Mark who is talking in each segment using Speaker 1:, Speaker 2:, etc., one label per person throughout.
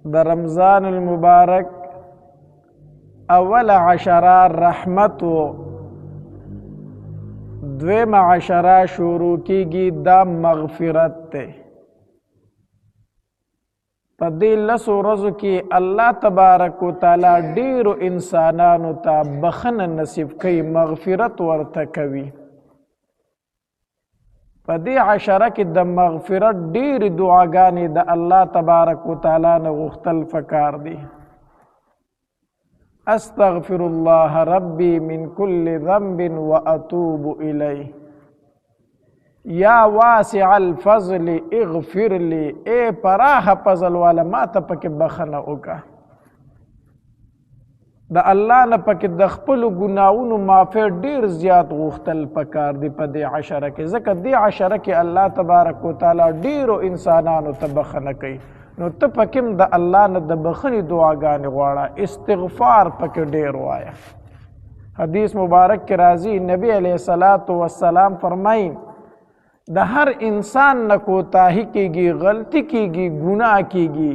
Speaker 1: د رمضان المبارک اوله عشره رحمت و، دویمه عشره شروع کیږي، دا مغفرت دی. په دې لسو ورځو کې الله تبارک وتعالی ډیرو انسانانو ته بخنه نصیب کوي، مغفرت ورته کوي. په دې عشره کې د مغفرت ډېرې دعاګانې د الله تبارک وتعالی نه غوښتل پکار دي. استغفر الله ربي من كل ذنب واتوب الیه، یا واسع الفضل اغفر لي، اے پراخه فضل والا ما ته پکې بخنه وکړه. د الله نه پکې د خپلو ګناهونو معافی ډیر زیات غوښتل پکار دی په دې عشره کې، ځکه دې عشره کې الله تبارک وتعالی ډیرو انسانانو ته بخښنه کوي. نو ته پکې هم د الله نه د بخښنې دعاګانې غواړه، استغفار پکې ډیر وایه. حدیث مبارک کې راځي، نبی علیه الصلاة والسلام فرمایي د هر انسان نه کوتاهي کیږي، غلطي کیږي، ګناه کیږي،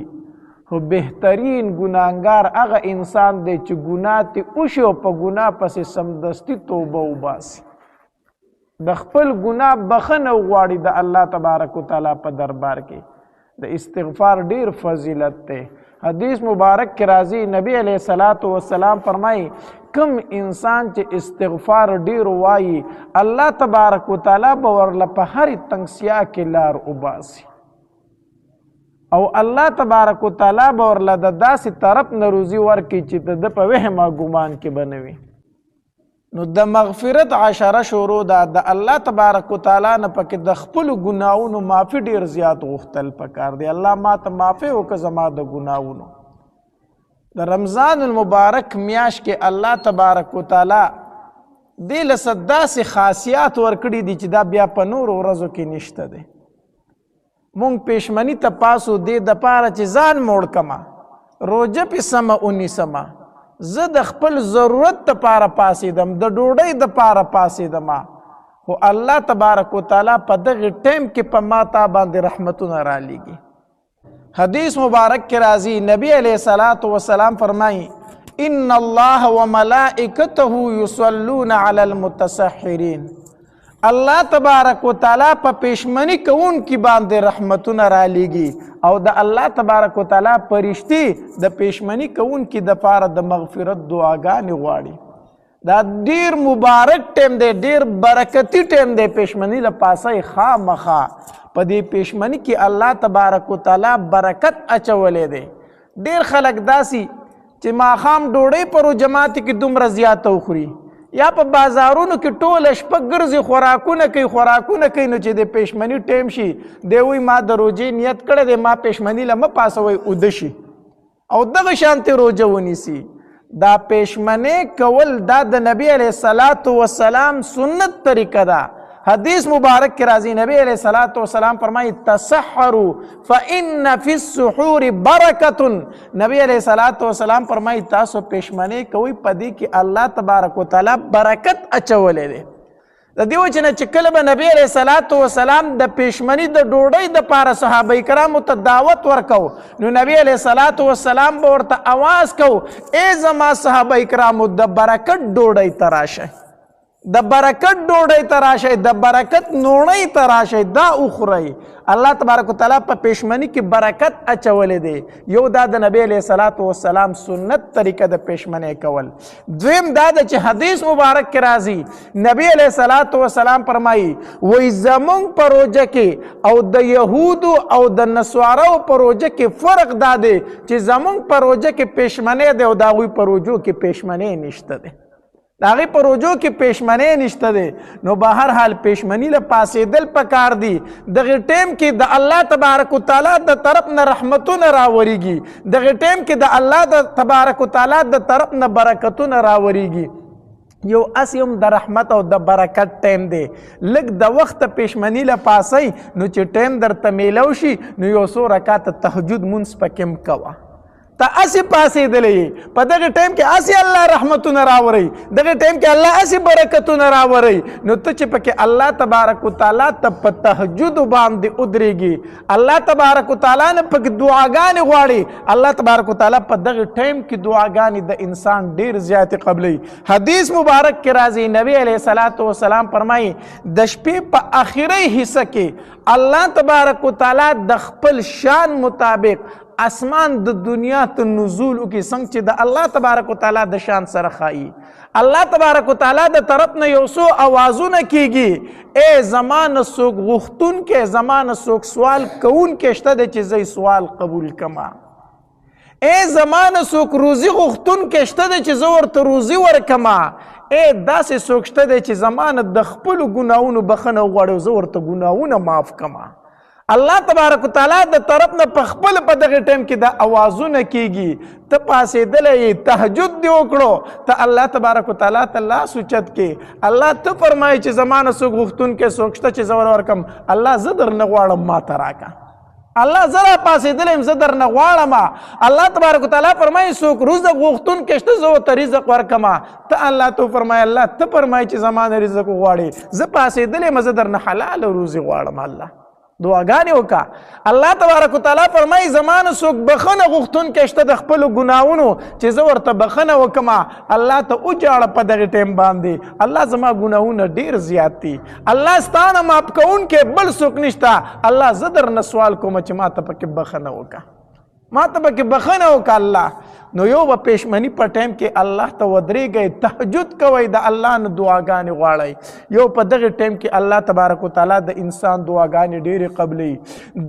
Speaker 1: خو بهترین ګناهګار هغه انسان دی چې ګناه ترې وشي او په ګناه پسې سمدستي توبه وباسي، د خپل ګناه بخښنه وغواړي د الله تبارک وتعالی په دربار کې. د استغفار ډیر فضیلت دی. حدیث مبارک کې راځي، نبی علیه الصلاة والسلام فرمایي کم انسان چې استغفار ډیر وایي الله تبارک وتعالی به ورله په هرې تنګسیا کې لار وباسي، او الله تبارک وتعالی به ورله د داسې طرف نه روزي ورکړي چې د ده په وهم او ګمان کې به نه وي. نو د مغفرت عشره شروع ده، د الله تبارک وتعالی نه پکې د خپلو ګناهونو معافي ډیر زیات غوښتل پکار دی. الله ما ته معافي وکړه زما د ګناهونو. د رمضان المبارک میاشت کې الله تبارک وتعالی دې له څه داسې خاصیات ورکړي دي چې دا بیا په نورو ورځو کې نشته دی. مونږ پېشمني ته پاسو دې دپاره چې ځان موړ کمه، روژه پې سمه ونیسمه، زه د خپل ضرورت دپاره پاسېدم، د ډوډۍ دپاره پاسېدم، خو الله تبارک وتعالی په دغې ټایم کې په ما تا باندې رحمتونه رالیږي. حدیث مبارک کې راځي، نبی علیه الصلاة والسلام فرمایي ان الله وملائکته یصلون علی المتسحرین. الله تبارک وتعالی په پېشمني کوونکي باندې رحمتونه رالیږي، او د الله تبارک وتعالی فرشتې د پېشمني کوونکي دپاره د مغفرت دعاګانې غواړي. دا ډیر مبارک ټیم دی، ډیر برکتي ټیم دی. پېشمني له پاسه یې خامخا په دې پېشمني کې الله تبارک وتعالی برکت اچولی دی. ډیر خلک داسي چې ماښام ډوډۍ په روژه ماتي کې دومره زیاته وخوري، یا په بازارونو کې ټوله شپه ګرځي خوراکونه کوي خوراکونه کوي، نو چې د پېشمني ټیم شي دی وایي ما د روژې نیت کړی دی، ما پېشمني له مه پاسوئ، اوده شي او دغه شانتې روژه ونیسي. دا پېشمنې کول دا د نبی علیه الصلاة والسلام سنت طریقه ده. حدیث مبارک کې راځي، نبی علیه الصلاة والسلام فرمایي تسحروا فإن فی السحور برکة. نبی علیه الصلاة والسلام فرمایي تاسو پېشمنې کوئ، په دې کې الله تبارک وتعالی برکت اچولی دی. د دې وجې نه چې کله به نبی علیه الصلاة والسلام د پېشمني د ډوډۍ دپاره صحابه کرامو ته دعوت ورکو، نو نبی علیه الصلاة والسلام به ورته اواز کو، ای زما صحابه کرامو د برکت ډوډۍ ته راشئ، د برکت ډوډۍ ته راشئ، د برکت نوڼۍ ته راشئ، دا وخورئ. الله تبارک وتعالی په پېشمني کې برکت اچولی دی. یو دا د نبی علیه الصلاة والسلام سنت طریقه د پېشمنۍ کول. دویم دا ده چې حدیث مبارک کې راځي، نبی علیه الصلاة والسلام فرمایي وایي زمونږ په روژه کې او د یهودو او د نصارو په روژه کې فرق دا دی چې زمونږ په روژه کې پېشمنۍ دی او د هغوی په روژو کې پېشمنۍ نشته دی. د هغې په روژو کې پېشمنۍ نشته دی. نو به هر حال پېشمني له پاسېدل پکار دي. دغې ټایم کې د الله تبارک وتعالی د طرف نه رحمتونه راورېږي، دغې ټایم کې د الله د تبارک وتعالی د طرف نه برکتونه راورېږي. یو هسې هم د رحمت او د برکت ټایم دی. لږ د وخته پېشمني له پاسئ، نو چې ټایم درته میلو شي نو یو څو رکاته تهجد مونځ پکې هم کوه. ته هسې پاڅېدلی یې، په دغه ټایم کې هسې الله رحمتونه راوړي، دغه ټایم کې الله هسې برکتونه راوړي. نو ته چې پکې الله تبارک وتعالی ته په تهجد باندې ودرېږي، الله تبارک وتعالی نه پکې دعاګانې غواړي، الله تبارک وتعالی په دغه ټایم کې دعاګانې د انسان ډېر زیاتې قبلوي. حدیث مبارک کې راځي، نبی علیه الصلاة والسلام فرمایي د شپې په اخري حصه کې الله تبارک وتعالی د خپل شان مطابق اسمان د دنیا ته نزول وکړي، څنګه چې د الله تبارک وتعالی د شان سره ښایي. الله تبارک وتعالی د طرف نه یو څو اوازونه کیږي، ای زما نه څوک غوښتونکی، زما نه څوک سوال کوونکی شته دی چې زه یې سوال قبول کړم، ای زما نه څوک روزي غوښتونکی شته دی چې زه ورته روزي ورکړم، ای داسې څوک شته دی چې زما نه د خپلو ګناهونو بخښنه وغواړي او زه ورته ګناهونه معاف کړم. الله تبارک وتعالی د طرف نه په خپل په دغه ټایم کې د اوازونه کیږي، ته پاڅېدلی یې، تهجد دې وکړو، ته الله تبارک وتعالی ته لاس اوچت کې، الله ته فرمایي چې زما نه څوک غوښتونکی څوک شته چې زه ور ورکړم، الله زه درنه غواړم ما ته راکړه، الله زه را پاڅېدلی یم، زه درنه غواړم. الله تبارک وتعالی فرمایي څوک رزق غوښتونکی شته زه ورته رزق ورکړم، ته الله ته فرمایي، الله ته فرمایي چې زما نه رزق وغواړې، زه پاڅېدلی یم، زه درنه حلاله روزي غواړم. الله دعاګانې وکړه. الله تبارک وتعالی فرمایي زما نه څوک بخښنه غوښتونکی شته د خپلو ګناهونو چې زه ورته بخښنه وکړم، الله ته وژاړه په دغه ټایم باندې، الله زما ګناهونه ډېر زیات دي، الله ستا نه معاف کوونکی بل څوک نشته، الله زه درنه سوال کوم چې ما ته پکې بخښنه وکړه، ما ته پکې بخښنه وکړه الله. نو یو به پېشمني په ټایم کې الله ته ودرېږئ، تهجد کوئ، د الله نه دعاګانې غواړئ. یو په دغه ټایم کې الله تبارک وتعالی د انسان دعاګانې ډېرې قبلوي.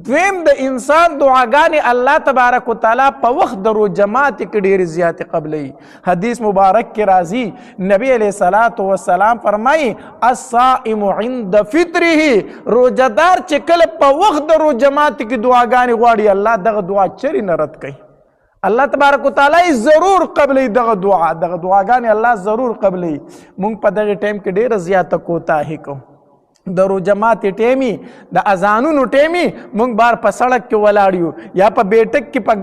Speaker 1: دویم د انسان دعاګانې الله تبارک وتعالی په وخت د روژه ماتې کې ډېرې زیاتې قبلوي. حدیث مبارک کې راځي، نبی علیه الصلاة والسلام فرمایي الصائم عند فطره، روژهدار چې کله په وخت د روژه ماتې کې دعاګانې غواړي، الله دغه دعا چرې نه رد کوي، الله تبارک وتعالی ضرور قبلوي دغه دعا، دغه دعاګانې الله ضرور قبلوي. مونږ په دغه ټایم کې ډېره زیاته کوتاهي کوو، د روژه ماتې ټیمي، د اذانونو ټیمي، مونږ بار په سړک کې ولاړ یو، یا په بیټک کې په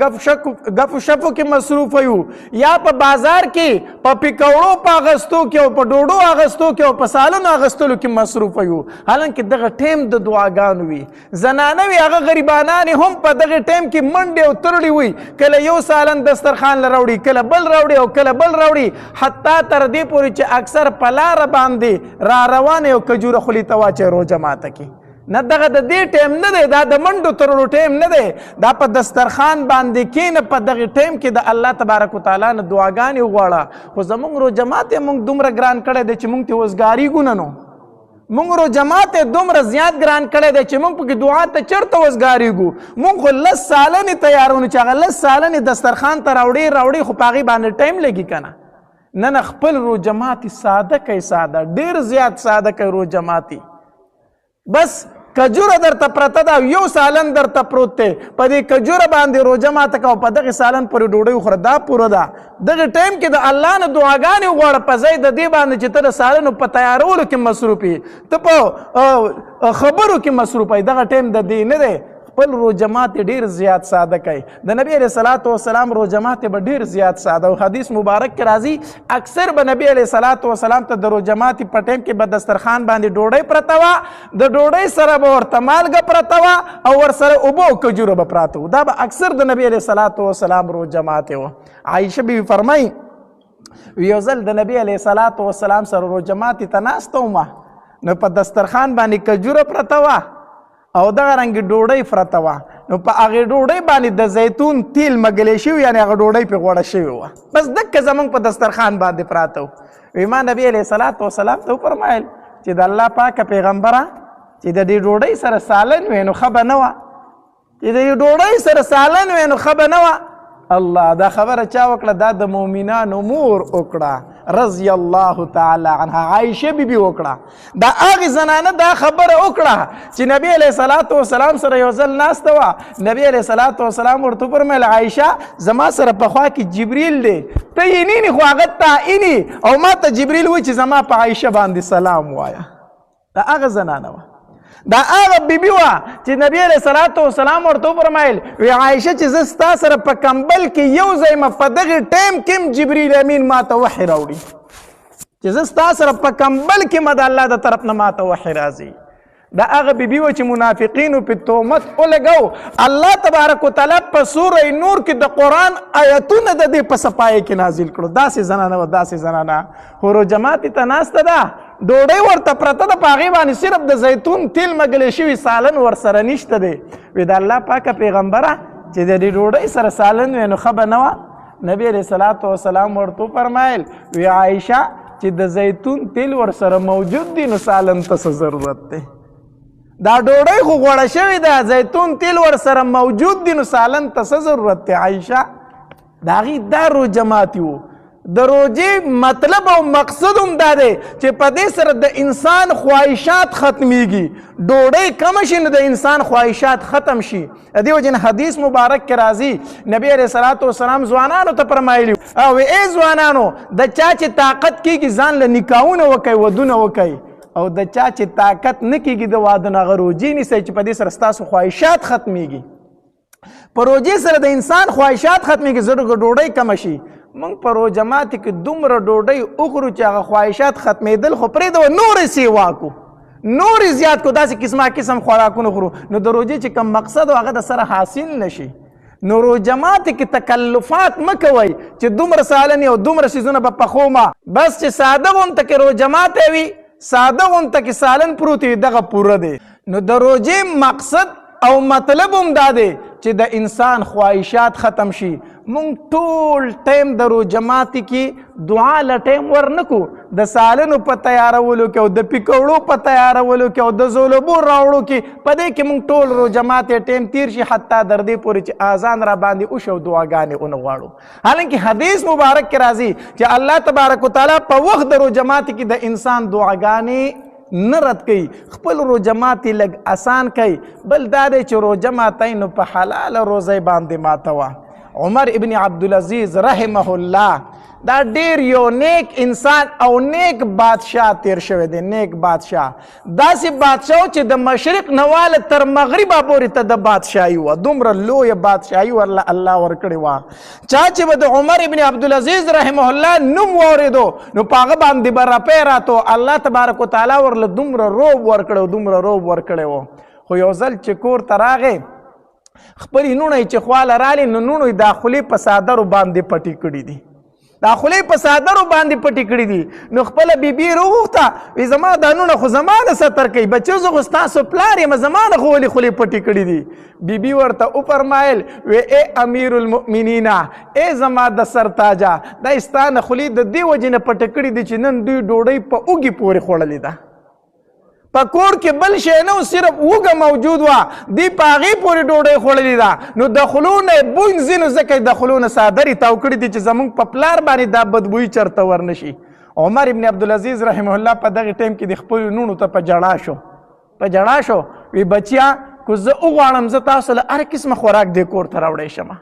Speaker 1: ګف شفو کې مصروف یو، یا په بازار کې په پکوړو په اغستو کې او په ډوډو اغستو کې او په سالنو اغستلو کې مصروف یو. حالانکه دغه ټیم د دعاګانو وي. زنانه وي، هغه غریبانانې هم په دغه ټیم کې منډې او ترړې وي، کله یو سالن دسترخوان له راوړي، کله بل راوړي او کله بل راوړي، حتی تر دې پورې چې اکثر په لاره باندې را روانې او کجوره خولې ته واچوي روژه ماته کې. نه دغه د دې ټایم نه دی، دا د منډو ترړو ټایم نه دی، دا په دسترخوان باندې کښېنه، په دغه ټایم کې د الله تبارک وتعالی نه دعاګانې وغواړه. خو زموږ روژه ماتې موږ دومره ګران کړی دی چې موږ ترې وزګارېږو نه، نو موږ روژه ماتې دومره زیات ګران کړی دی چې موږ پکې دعا ته چېرته وزګارېږو. موږ خو لس سالنې تیارونو چې هغه لس سالنې دسترخوان ته راوړې راوړې، خو په هغې باندې ټایم لګي که نه. نه نه، خپل روژه ماتې ساده کوي، ساده، ډېر زیات ساده کوي روژه ماتې. بس کجوره درته پرته ده، یو سالن درته پروت دی، په دې کجوره باندې روژه ماته کوه، په دغې سالن پورې ډوډۍ وخوره، دا پوره ده. دغه ټایم کې د الله نه دعاګانې وغواړه، په ځای د دې باندې چې ته د سالنو په تیارولو کې مصروف یې، ته په خبرو کې مصروف یې، دغه ټایم د دې نه دی. خپل روژه ماتې ډېر زیات ساده کوي. د نبی علیه الصلاة والسلام روژه ماتې به ډېر زیات ساده او حدیث مبارک کې راځي، اکثر به نبی علیه الصلاة والسلام ته د روژه ماتې په ټایم کې به دسترخوان باندې ډوډۍ پرته وه، د ډوډۍ سره به ورته مالګه پرته وه او ورسره اوبه او کجوره به پراته وو. دا به اکثر د نبی علیه الصلاة والسلام روژه ماتې وه. عایشه بي بي فرمایي یو ځل د نبی علیه الصلاة والسلام سره روژه ماتې ته ناسته وم، نو په دسترخوان باندې کجوره پرته وه او دغه رنګ ډوډۍ پرته وه، نو په هغې ډوډۍ باندې د زیتون تیل مګلی شوي، یعنې هغه ډوډۍ پرې غوړه شوې وه، بس دکه زمونږ په دسترخوان باندې پراته وو. وی ما نبی علیه الصلاة والسلام ته وفرمایل چې د الله پاکه پیغمبره چې د دې ډوډۍ سره سالن وی نو ښه به نه وه، چې د دې ډوډۍ سره سالن وی نو ښه به نه وه. الله، دا خبره چا وکړه؟ دا د مؤمنانو مور وکړه رضی الله تعالی عنها، عایشه بی بی وکړه. دا هغې زنانه دا خبره وکړه چې نبی علیه الصلاة والسلام سره یو ځل ناسته وه. نبی علیه الصلاة والسلام ورته وفرمیل عایشه زما سره په خوا کې جبریل دی، ته یې نینې خو هغه تا ایني، او ما ته جبریل وایي چې زما په عایشه باندې سلام وایه. دا هغه زنانه وه. دا هغه بیبي وه چې نبی علیه الصلاة والسلام ورته وفرمایل، وی عایشه چې زه ستا سره په کمبل کې یو ځای یم، په دغې ټایم کې هم جبریل امین ما ته وحي راوړي، چې زه ستا سره په کمبل کې یم، د الله د طرف نه ما ته وحي راځي. دا هغه بیبي وه چې منافقینو په تهمت ولګاو، الله تبارک وتعالی په سوره نور کې د قرآن آیتونه د دې په صفایۍ کې نازل کړو. داسې زنانه وه، داسې زنانه خو روژه ماتي ته ناسته ده، ډوډۍ ورته پرته ده، په هغې باندې صرف د زیتون تیل مږلی شوي سالن ورسره نشته دی. وی د الله پاکه پیغمبره چې د دې ډوډۍ سره سالن وی نو ښه به نه وه؟ نبی علیه الصلاة والسلام ورته وفرمایل، وی عایشه چې د زیتون تیل ورسره موجود دی نو سالن ته څه ضرورت دی؟ دا ډوډۍ خو غوړه شوې ده، زیتون تیل ورسره موجود دی نو سالن ته څه ضرورت دی؟ عایشه د هغې دا روژه ماتي وو. د روژې مطلب او مقصد هم دا دی چې په دې سره د انسان خواهشات ختمیږي، ډوډۍ کمه شي نو د انسان خواهشات ختم شي. د دې وجې نه حدیث مبارک کې راځي، نبی علیه الصلاة والسلام ځوانانو ته فرمایلي او ای ځوانانو، د چا چې طاقت کېږي ځان له نکاحونه وکئ، ودونه وکئ، او د چا چې طاقت نه کېږي د واده نه هغه روژې نیسئ چې په دې سره ستاسو خواهشات ختمیږي. په روژې سره د انسان خواهشات ختمیږي، زه ډوډۍ کمه شي. موږ په روژه ماتي کې دومره ډوډۍ وخورو چې هغه خواهشات ختمېدل خو پرېږده، نورې سیوا کو، نورې زیات کو، داسې قسمه قسم خوراکونه خورو، نو د روژې چې کوم مقصد و هغه د سره حاصل نه شي. نو روژه ماتي کې تکلفات مه کوئ چې دومره سالنې او دومره څیزونه به پخو ما، بس چې ساده غونته کې روژه ماتی وي، ساده غونته کې سالن پروت وي، دغه پوره دی. نو د روژې مقصد او مطلب هم دا دی چې د انسان خواهشات ختم شي. مونږ ټول ټایم د روژه ماتي کې دعا له ټایم ورنکو، د سالنو په تیارولو کې او د پیکوړو په تیارولو کې او د زولبو راوړو کې، په دې کې مونږ ټول روژه ماتي ټایم تیر شي، حتی در دې پورې چې اذان را باندې وشي او دعاګانې ونه غواړو. حالانکه حدیث مبارک کې راځي چې الله تبارک وتعالی په وخت د روژه ماتي کې د انسان دعاګانې نه رد کوي، خپل روژه ماتي لږ اسان کوي. بل دا دی چې روژه ماتئ نو په حلاله روزۍ باندې ماتوه. عمر ابن عبدالعزیز رحمه الله دا ډیر یو نیک انسان او نیک بادشاه تیر شوی دی، نیک بادشاه، داسې بادشاه چې د مشرق نه واله تر مغربه پورې ته د بادشاهي وه، دومره لویه بادشاهي ورله الله ورکړې وه. چا چې به د عمر ابن عبدالعزیز رحمه الله نوم واورېدو نو په هغه باندې به رپی راتو، الله تبارک وتعالی ورله دومره روب ورکړی و، دومره روب ورکړی و. خو یو ځل چې کور ته راغی، خپلې نوڼه یې چې خواله رالې نو نوڼو یې دا خولې په څادرو باندې پټې کړي دي، دا خولې په څادرو باندې پټې کړي دي. نو خپله بیبي یې راوغوښته، وایي زما دا نوڼه خو زما نه ستر کوي، بچو زه خو ستاسو پلار یم، زما نه خو ولې خولې پټې کړي دي؟ بیبي ورته وفرمایل، وایي ای امیر المؤمنین، ای زما د سرتاجه، دا یې ستا نه خولې د دې وجې نه پټې کړي دي چې نن دوی ډوډۍ په اوږې پورې خوړلې ده، په کور کې بل شی نه و، صرف اوږه موجود وه، دی په هغې پورې ډوډۍ خوړلې ده. نو د خولو نه یې بوی ځي، نو ځکه یې د خولو نه څادرې تاو کړي دي چې زموږ په پلار باندې دا بدبویي چېرته ورنه شي. عمر ابن عبدالعزیز رحمه الله په دغې ټایم کې د خپلو نوڼو ته په ژړا شو، په ژړا شو، وی بچیا که زه وغواړم زه تاسو له هر قسمه خوراک دې کور ته راوړی شم،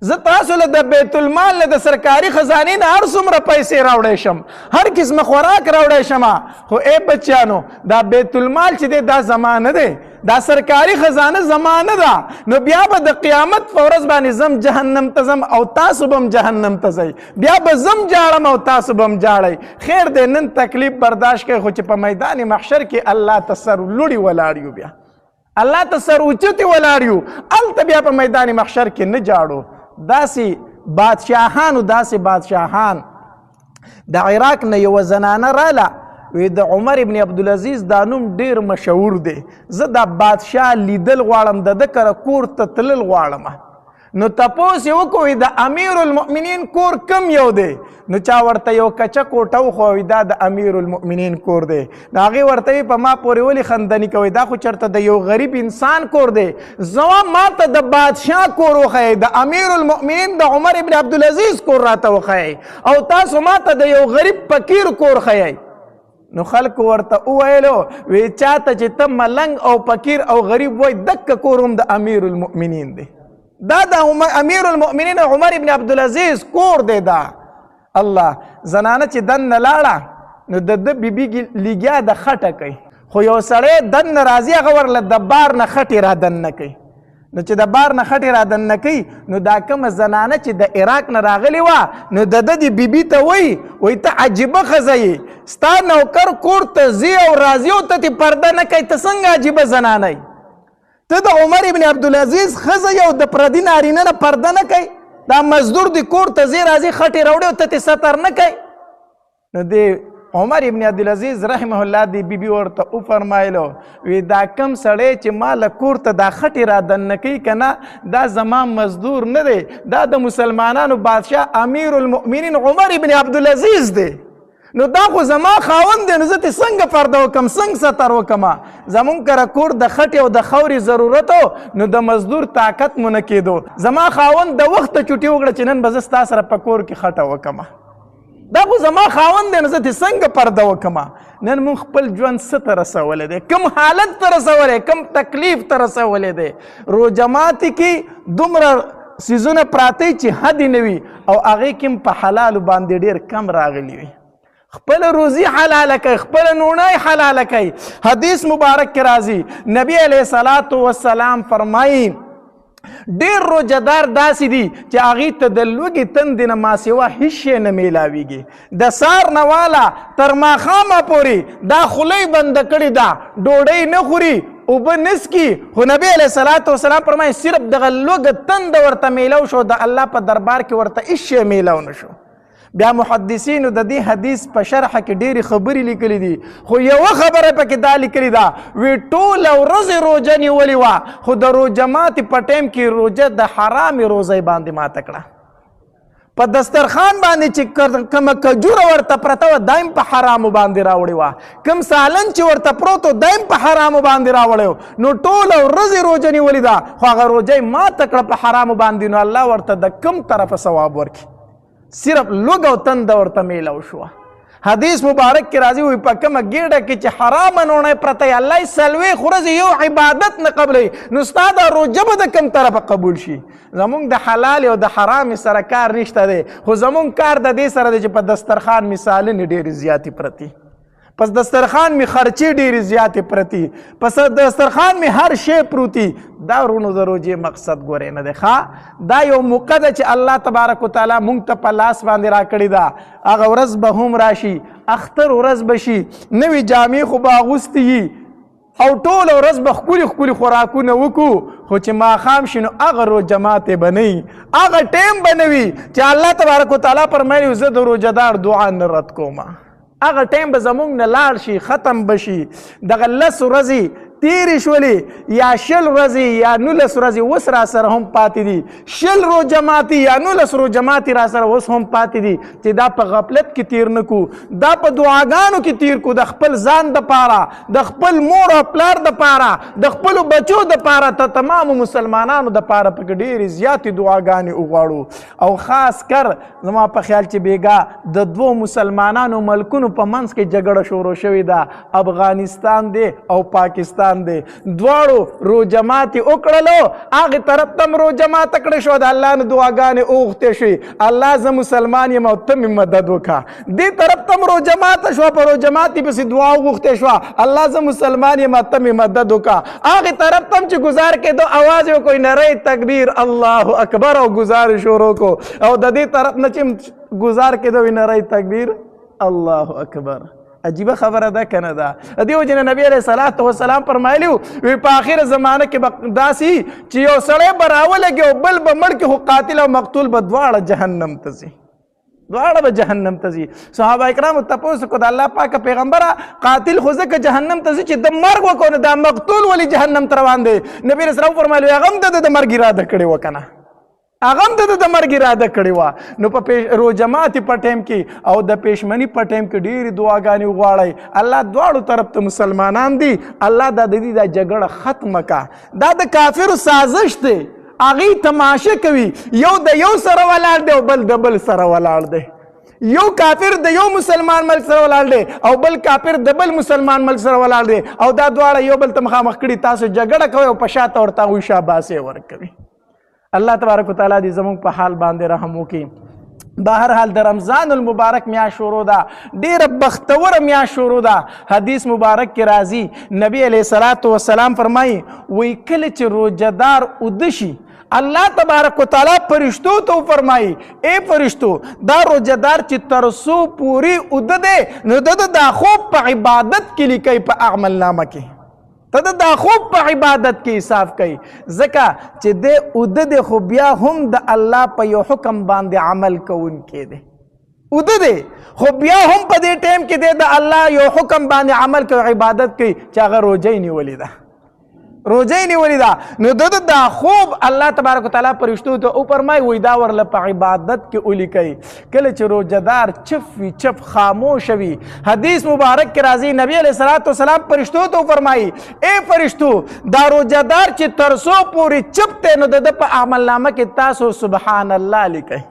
Speaker 1: زه تاسو له د بیت المال له د سرکاري خزانې نه هر څومره پیسې راوړی شم، هر قسمه خوراک راوړی شم، خو ای بچیانو دا بیت المال چې دی دا زما نه دی، دا سرکاري خزانه زما نه ده، نو بیا به د قیامت په ورځ باندې زم جهنم ته ځم او تاسو به هم جهنم ته ځئ، بیا به زم جاړم او تاسو به هم جاړئ. خیر دی نن تکلیف برداشت کوئ، خو چې په میدان محشر کې الله ته سر لوړي ولاړ یو، بیا الله ته سر اوچتې ولاړ یو، هلته بیا په میدان محشر کې نه جاړو. داسې بادشاهانو، داسې بادشاهان د عراق نه یوه زنانه راله، وی د عمر ابن عبدالعزیز دا نوم ډیر مشهور دی، زه دا بادشاه لیدل غواړم، د ده کره کور ته تلل غواړم. نو تپوس یې وکړو، وی د امیر المؤمنین کور کم یو دی؟ نو چا ورته یو کچه کوټه وښوه، وی دا د امیر المؤمنین کور دی. نو هغې ورته وی په ما پورې ولې خندني کوئ، دا خو چېرته د یو غریب انسان کور دی، زما ما ته د بادشاه کور وښیئ، د امیر المؤمنین د عمر ابن عبدالعزیز کور راته وښیئ، او تاسو ما ته د یو غریب فقیر کور ښیئ. نو خلکو ورته وویلو، وی چاته چې ته ملنګ او فقیر او غریب وای، دکه کور هم د امیر المؤمنین دی، دا د امیر المؤمنین عمر ابن عبدالعزیز کور دی. دا الله زنانه چې دننه لاړه نو د ده بیبي لګیا د خټه کوي، خو یو سړی دننه راځي، هغه ورله د بار نه خټې را دننه کوي. نو چې د بار نه خټې را دننه کوي، نو دا کومه زنانه چې د عراق نه راغلې وه، نو د ده دې بیبي ته وایي، وایي ته عجیبه ښځه یې، ستا نوکر کور ته ځي او راځي او ته ترې پرده نه کوي، ته څنګه عجیبه زنانه یې؟ ته د عمر ابن عبدالعزیز ښځه یې او د پردي نارینه نه پرده نه کوي، دا مزدور دې کور ته ځي راځي خټې راوړي او ته ترې ستر نه کوي. نو دې عمر ابن عبدالعزیز رحمه الله دی بیبي ورته وفرمایلو، وی دا کم سړی چې ما له کور ته دا خټې را دننه کوي که نه، دا زما مزدور نه دی، دا د مسلمانانو بادشاه امیر المؤمنین عمر ابن عبدالعزیز دی، نو دا خو زما خاوند دی، نو زه ترې څنګه پرده وکړم، څنګه ستر وکړم؟ زمونږ کره کور د خټې او د خاورې ضرورت و، نو د مزدور طاقت مو نه کېدو. زما خاوند د وخته چوټي وکړه چې نن به زه ستا سره په کور کې خټه وکړم، دا خو زما خاوند دی، نو زه ترې څنګه پرده وکړم؟ نن موږ خپل ژوند څه ته رسولی دی، کوم حالت ته رسولی، کوم تکلیف ته رسولی دی؟ روژه ماتې کې دومره څیزونه پراته چې حد نه وي، او هغې کې هم په حلالو باندې ډېر کم راغلي وي. خپل روزي حلاله کوي، خپل نوڼی حلاله کوي. حدیث مبارک کې راځي، نبی علیه الصلاة والسلام فرمایي ډېر روژهدار داسې دي چې هغې ته د لوږې تندې نه ماسوا هیڅ شی نه میلاویږي. د سهار نه واله تر ماښامه پورې دا خوله یې بنده کړې ده، ډوډۍ نه خوري، اوبه نه څکي، خو نبی علیه الصلاة والسلام فرمایي صرف دغه لوږه تنده ورته میلاو شو، د الله په دربار کې ورته هیڅ شی میلاو نه شو. بیا محدثینو د دې حدیث په شرح کې ډېرې خبرې لیکلې دي، خو یوه خبره پکې دا لیکلې ده، وی ټوله ورځ یې روژه نیولې وه، خو د روژه ماتې په ټایم کې روژه د حرامې روزۍ باندې ماته کړه. په دسترخوان باندې چې کومه کجوره ورته پرته وه، دا هم په حرامو باندې راوړې وه، کوم سالن چې ورته پروت و، دا هم په حرامو باندې راوړی و. نو ټوله ورځ یې روژه نیولې ده، خو هغه روژه یې ماته کړه په حرامو باندې، نو الله ورته د کوم طرفه ثواب ورکړي؟ صرف لوږه او تنده ورته میلاو شوه. حدیث مبارک کې راځي، وایي په کومه ګېډه کې چې حرامه نوڼی پرته یې، الله یې څلوېښت ورځې یو عبادت نه قبلوي، نو ستا دا روژه به د کوم طرفه قبول شي؟ زمونږ د حلال او د حرامې سره کار نشته دی، خو زمونږ کار د دې سره دی چې په دسترخوان مې سالنې ډېرې زیاتې پرتې، پس دسترخوان مې خرچې ډېرې زیاتې پرتې، پس دسترخوان مې هر شی پروتي. دا ورونو د روژې مقصد ګورې نه دی. ښه، دا یو موقع ده چې الله تبارک وتعالی مونږ ته په لاس باندې راکړې ده. هغه ورځ به هم راشي، اختر ورځ به شي، نوې جامې خو به اغوستې یي، او ټوله ورځ به ښکلي ښکلي خوراکونه وکړو، خو چې ماښام شي نو هغه روژه ماتې به نه وي، هغه ټایم به نه وي چې الله تبارک وتعالی فرمایلي زه د روژهدار دعا نه رد کوم. هغه ټایم به زمونږ نه لاړ شي، ختم به شي. دغه لس ورځې تېرې شولې، یا 20 ورځې یا 19 ورځې اوس را سره هم پاتې دي، 20 روژه ماتې یا 19 روژه ماتې را سره اوس هم پاتې دي، چې دا په غفلت کې تیر نه کړو، دا په دعاګانو کې تیر کړو، د خپل ځان دپاره، د خپل مور او پلار دپاره، د خپلو بچو دپاره، ته تمامو مسلمانانو دپاره پکې ډېرې زیاتې دعاګانې وغواړو. او خاص کر زما په خیال چې بیګا د دوو مسلمانانو ملکونو په منځ کې جګړه شروع شوې ده، افغانستان دی او پاکستان دی، دواړو روژه ماتې وکړلو، هغې طرف ته هم روژه ماته کړې شوه، د الله نه دعاګانې وغوښتې شوې، الله زه مسلمان یم او ته مې مدد وکړه. دې طرف ته هم روژه ماته شوه، په روژه ماتې پسې دعا وغوښتې شوه، الله زه مسلمان یم او ته مې مدد وکړه. هغې طرف ته هم چې ګزار کېدو اواز یې وکړو، نری تکبیر الله اکبر، او ګزار یې شروع کړو. او د دې طرف نه چې ګزار کېدو نری تکبیر الله اکبر. عجیبه خبره ده که نه ده؟ د دې وجې نه نبي علیه الصلاة والسلام فرمایلي وو، وایي په آخره زمانه کې به داسې چې یو سړی به راولګي او بل به مړ کړي، خو قاتل او مقتول به دواړه جهنم ته ځي، دواړه به جهنم ته ځي. صحابه کرامو تپوس وکړو، د الله پاکه پیغمبره قاتل خو ځکه جهنم ته ځي چې د مرګ وکړو، نو دا مقتول ولې جهنم ته روان دی؟ نبي علیه السلام فرمایلي هغه هم د ده د مرګ اراده کړې وه که نه، هغه هم د ده د مرګ اراده کړې وه. نو په روژه ماتې په ټایم کې او د پېشمني په ټایم کې ډېرې دعاګانې وغواړئ. الله دواړو طرف ته مسلمانان دي، الله دا د دې دا جګړه ختمه کړه. دا د کافرو سازش دی، هغوی تماشه کوي، یو د یو سره ولاړ دی او بل د بل سره ولاړ دی. یو کافر د یو مسلمان ملک سره ولاړ دی او بل کافر د بل مسلمان ملک سره ولاړ دی، او دا دواړه یو بل ته مخامخ کړي، تاسو جګړه کوئ او په شاته ورته هغوی شاباسې ورکوي. الله تبارک وتعالی دې زموږ په حال باندې رحم وکړي. بهرحال د رمضان المبارک میاشت شروع ده، ډیره بختوره میاشت شروع ده. حدیث مبارک کې راځي، نبی علیه الصلاة والسلام فرمایي وایي کله چې روژهدار اوده شي، الله تبارک وتعالی فرشتو ته وفرمایي ای فرشتو، دا روژهدار چې تر څو پورې اوده دی نو د ده دا خوب په عبادت کې لیکئ، په اعمال نامه کې ته د دا خوب په عبادت کې حساب کوي، ځکه چې دی اوده دی خو بیا هم د الله په یو حکم باندې عمل کوونکی دی. اوده دی خو بیا هم په دې ټایم کې دی د الله یو حکم باندې عمل کوي، عبادت کوي، چې هغه روژه یې نیولې ده، روژه یې نیولې ده. نو د ده دا خوب الله تبارک وتعالی فرشتو ته وفرمایي وایي دا ورله په عبادت کې ولیکئ. کله چې روژهدار چپ وي، چپ خاموش وي، حدیث مبارک کې راځي نبی علیه الصلاة والسلام فرشتو ته وفرمایي ای فرشتو، دا روژهدار چې تر څو پورې چپ دی نو د ده په عملنامه کې تاسو سبحان الله لیکئ،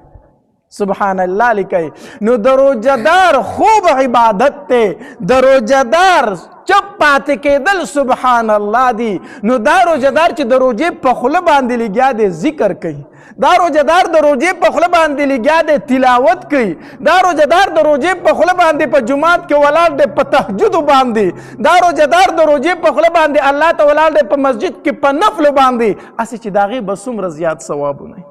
Speaker 1: سبحان الله لیکئ. نو د روژهدار خوب عبادت دی، د روژهدار چپ پاتې کېدل سبحان الله دی. نو دا روژهدار چې د روژې په خوله باندې لګیا دی ذکر کوي، دا روژهدار د روژې په خوله باندې لګیا دی تلاوت کوي، دا روژهدار د روژې په خوله باندې په جومات کې ولاړ دی په تهجدو باندې، دا روژهدار د روژې په خوله باندې الله ته ولاړ دی په مسجد کې په نفلو باندې، هسې چې د هغې به څومره زیات ثوابونه وي،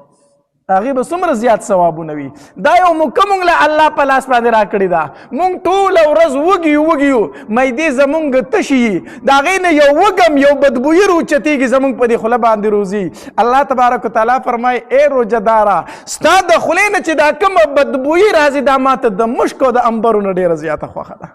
Speaker 1: هغې به څومره زیات ثوابونه وي. دا یو موقع مونږ له الله په لاس باندې راکړې ده. مونږ ټوله ورځ وږي یو، وږي یو، معدې زمونږ تشې یي، د هغې نه یو وږم یو بدبویي راوچتېږي زمونږ په دې خوله باندې روزي. الله تبارک وتعالی فرمایي ای روژهداره، ستا د خولې نه چې دا کومه بدبویي راځي دا ماته د مشک او د عنبرو نه ډېره زیاته خوښه ده،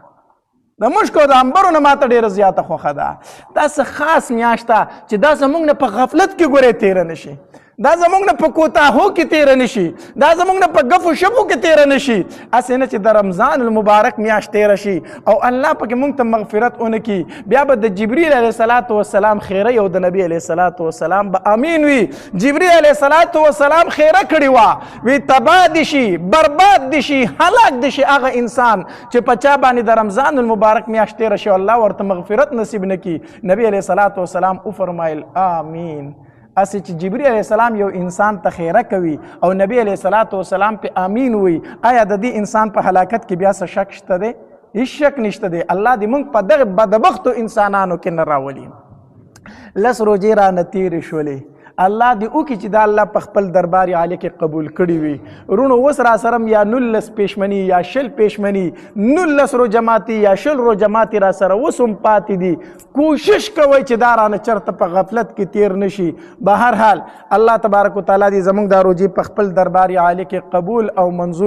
Speaker 1: د مشکو د عنبرو نه ماته ډېره زیاته خوښه ده. دا څه خاص میاشت ده چې دا زمونږ نه په غفلت کې ګورې تېره نه شي، دا زمونږ نه په کوتاهو کې تېره نه شي، دا زمونږ نه په ګفو شپو کې تېره نه شي، هسې نه چې د رمضان المبارک میاشت تېره شي او الله پکې مونږ ته مغفرت ونه کړي. بیا به د جبریل علیه الصلاة والسلام خیره او د نبی علیه الصلاة والسلام به امین وي. جبریل علیه الصلاة والسلام خیره کړې وه، وی تباه دې شي، برباد دې شي، هلاک دې شي هغه انسان چې په چا باندې د رمضان المبارک میاشت تېره شي او الله ورته مغفرت نصیب نه کړي. نبی علیه الصلاة والسلام وفرمایل آمین. هسې چې جبریل علیه السلام یو انسان ته خیره کوي او نبی علیه الصلاة والسلام په آمین وي، آیا د دې انسان په هلاکت کې بیا څه شک شته دی؟ هیڅ شک نشته دی. الله دې موږ په دغه بدبختو انسانانو کې نه راولي. لس روژې رانه تېرې شولې، الله دې وکړي چې دا الله په خپل دربار عالي کې قبول کړي وي. وروڼو اوس را سره یا 19 پېشمني یا 20 پېشمني، 19 روژه ماتي یا 20 روژه ماتي را سره اوس هم پاتې دي. کوشش کوئ چې دا رانه چېرته په غفلت کې تیر نه شي. بهرحال الله تبارک وتعالی دې زموږ دا روژې په خپل دربار عالي کې قبول او منظور